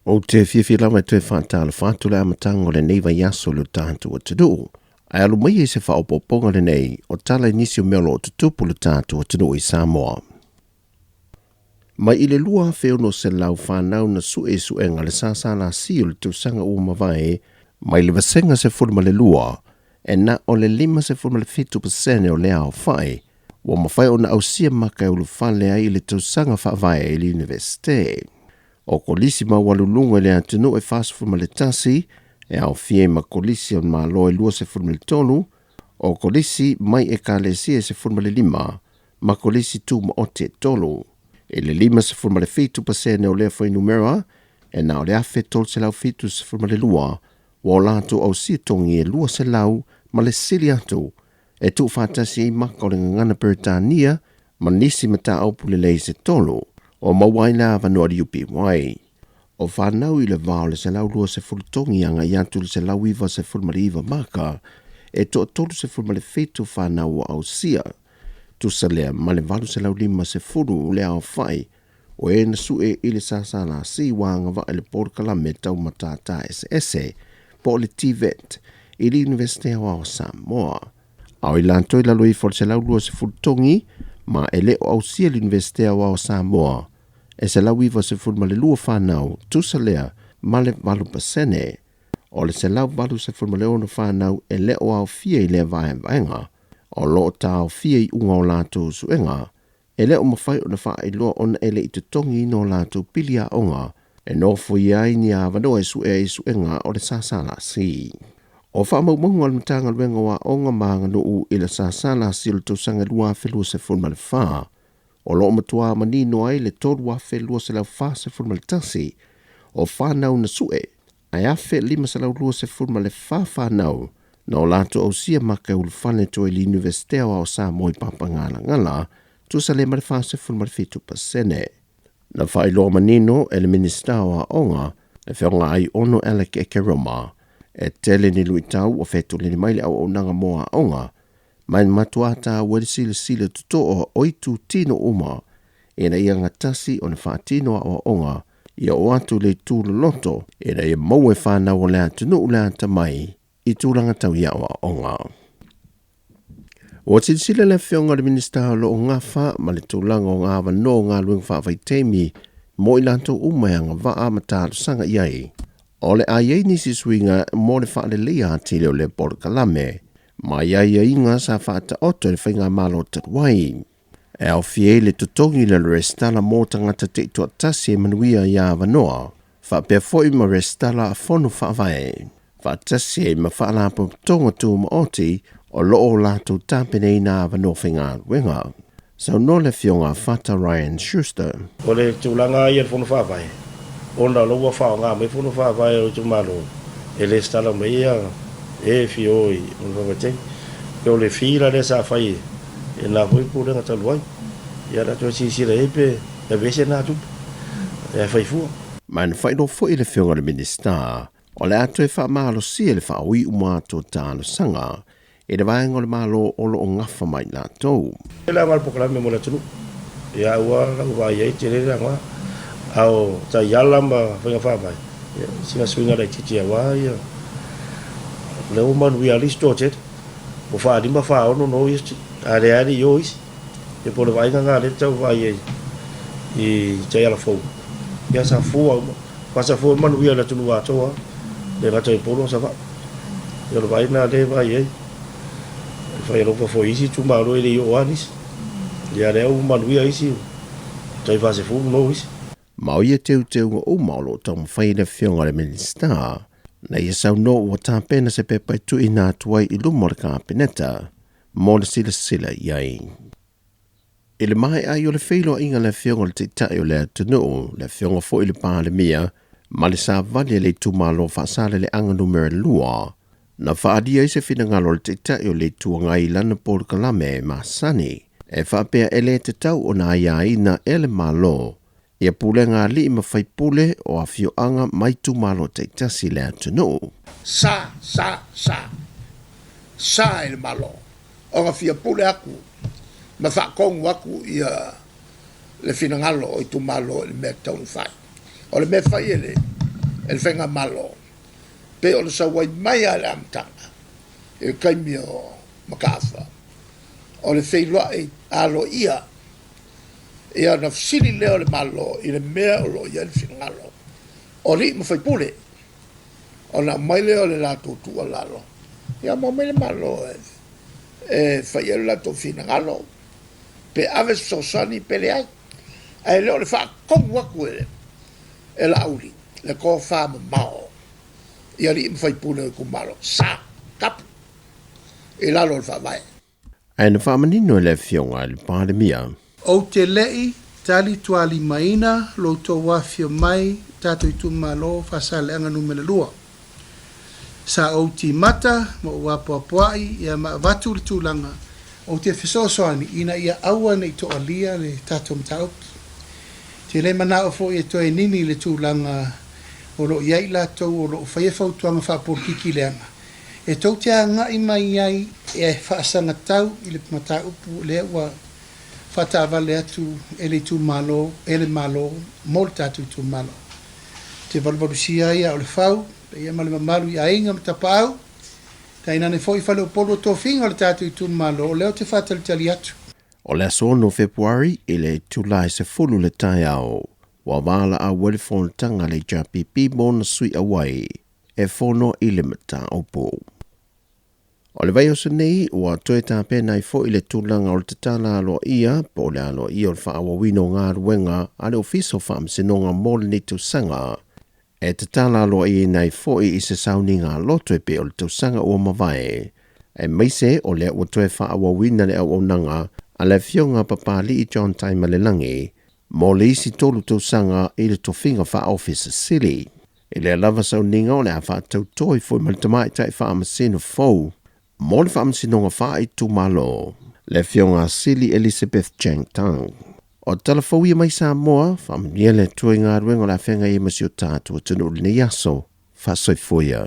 Ou te fiafia lava e toe faatalofa atu le amataga o lenei vaiaso i lo tatou atunuu. Ae alu maia i se faaopoopoga lenei o tala i nisi o mea o lo o tutupu i lo tatou atunuu i Samoa. Mai i le 2,600 fanau na sue i suega a le SSLC o le tausaga ua mavae, mai le vasega 12, e na o le 57% o lea aofai ua mafai ona ausia maka e ulufale ai i le tausaga faavae i le Iunivesite. O kolisi maualuluga i le atunuu e 41, e aofia ai ma kolisi a le Malo e 23, o kolisi mai ekalesia e 15, ma kolisi tumaoti e 3. I le 57% o lea fuainumera, e na o le 1,372 ua o latou ausia togi e 200 ma le sili atu e tuufaatasi ai maka o le gagana Peretania ma nisi mataupu lelei se tolu o maua ai le avanoa i le UPY. O fanau i le va o le 120 togi agai atu i le 199 maka, e toa-37 fanau ua ausia, tusa lea ma le 850 le aofai o e na sue i le SSLC ua agavaa i le polokalame tau matata eseese po o le TVET i le Iunivesite Aoao o Samoa. A o i latou i lalo ifo o le 120 togi ma e le o ausia le Iunivesite Aoao o Samoa, e 192 fanau, tusa lea ma le 8%. O le 186 fanau e le o aofia i lea vaevaega, o lo o taofia iuga o latou suega, e le o mafai ona faailoa ona e le i totogiina o latou pili aoga e nofoia ai ni avanoa e sue ai suega o le SSLC. O faamaumauga a le Matagaluega o Aoga ma Aganuu i le SSLC o le tausaga 2024, o lo o matua manino ai le 3,241 o fanau na sue, ae 1,524 fanau na o latou ausia maka e ulufale atu ai i le Iunivesite Aoao o Samoa i Papagalagala, tusa lea ma le 47%. Na faailoa manino e le Minisita o Aoga, le Afioga Aiono Alec Ekeroma, e tele ni luitau ua fetoleni mai le auaunaga mo aoga, ma e matua taua ai le silasila totoa o itu tino uma ina ia gatasi ona faatino aoaoga ia oo atu i le itu loloto ina ia maua e fanau o le atunuu le atamai i tulaga tau i aoaoga. Ua silasila le Afioga i le Minisita o lo o gafa ma le tulaga o avanoa o galuega faavaitaimi mo i latou uma e agavaa ma talosaga i ai. O le a i ai nisi suiga mo le faaleleia atili o lea polokalame ma i aiaiga sa faataoto e le Faigamalo talu ai. E aofia ai le totogi le resitala mo tagata taitoatasi e manuia i avanoa, faapea foi ma resitala a fono faavae, faatasi ai ma faalapotopotoga tumaoti o lo o latou tapenaina avanoa faigaluega. Saunoa le Afioga a Fata Ryan Schuster. O le tulaga ia i le fono faavae, ona o la ua faaaoga mai fono faavae o itumalo e resitala mai ai e fia o i fono faavae. O le fee la lea sa fai e na foi pulega talu ai, ia o le a toe silasila i ai pe aveese na tupe ae fai fua. Ma na faailoa foi e le Afioga i le Minisita, o le a toe faamalosia le faaui uma atu o talosaga i le vaega o le Malo o lo o gafa ma i latou. E le aoga le polokalame mo le atunuu, ia ua lau vaai ai tele le aoga, a o taiala ma faiga faavae, ia sina suiga laitiiti aua ia lea ua manuia le isi toatele. Ua faalima faaono no isi, a leai le i o isi. Ia po o le vaaiga lena lea e tau vaai ai i taiala fou. Ia sa fua uma, aua sa fua manuia i le atunuu atoa, le gata i Upolu a o Savaii. Ia o le vaai lena lea e vaai ai. E fai alofa foi i isi itumalo e le i oo lava nisi. Ia lea ua manuia isi, tai 40 no isi. Ma o ia teuteuga uma o lo o taumafai le Afioga i le Minisita na ia saunoa ua tapena se pepa e tuuina atu ai i luma o le Kapeneta mo le silasila i ai. I le maea ai o le feiloaiga a le Afioga i le Taitai o le atunuu, le Afioga foi i le Palemia, ma le savali a le itumalo Faasaleleaga Numera 2, na faaalia ai se finagalo o le Taitai o le Itu Agai i lana polokalame masani e faapea e le tatau ona aiaina e le Malo ia pulega alii ma faipule o afioaga ma itumalo taitasi i le atunuu. Sa, sa, sa. Sa i le Malo ona fia pule atu ma faatonu atu ia le finagalo o itumalo i le mea e tatau ona fai. O le mea e fai e le e le Faigamalo, pei ona sau ai mai lava i le amataga i le taimi o Mataafa, o le feiloai aloaia, ia ona fesili lea o le Malo i le mea o lo o i ai le finagalo o alii ma faipule, ona aumai lea o le latou tuualalo, ia ma omai le Malo e fai ai lo latou finagalo, pe ave se fesoasoani pe leai. Ae le o le faatonu atu e Laauli le tofa mamao i alii ma faipule o itumalo, sa tapu i lalo o le faavae. Ae na faamanino e le Afioga i le Palemia. Ou te le'i talitualimaina lo outou afifio mai tatou itumalo Faasaleleaga Numera 2. Sa ou timata ma ou apoapoa'i ia ma avatu le tulaga ou te fesoasoani ina ia aua ne i toalia le tatou mataupu. Te le manao foi e toe nini le tulaga o lo o i ai i latou o lo o faia fautuaga faapolikiki leaga e tou te agai mai ai e faasagatau i le mataupu lea ua faataavale atu e le itumalo, e le Malo mo le tatou itumalo. Ou te valuvalusia ai aa o le fau, paia ma le mamalu i aiga ma tapaau, tainane foi faleupolu o tofiga o le tatou itumalo, o lea ou te faatalitali atu. O le aso 6 Fepuari i le itula e 10 le taeao, ua valaau ai le fonotaga a le HRPP mo ona sui auai e fono i le mataupu. O le vaiaso nei, ua toe tapena ai foi le tulaga o le tatala aloaia po o le aloaia o le faaauauina o galuega a le Ofisa o Faamasinoga mo lenei tausaga, e tatala aloaiaina ai foi i se sauniga loto e pei o le tausaga ua mavae, aemaise o lea ua toe faaauauina le auaunaga a le Afioga Papali'i John Taimalelagi mo le isi 3 tausaga i le tofiga faa-Ofisa Sili. I lea lava sauniga o le a faatautoi foi ma le tamaitai faamasino fou mo le faamasinoga faaitumalo, le Afioga Sili Elizabeth Chang Tang. O tala fou ia mai Samoa, faamanuia le Atua i galuega o le a feagai ai ma si o tatou atunuu i lenei aso. Faasoifua ia.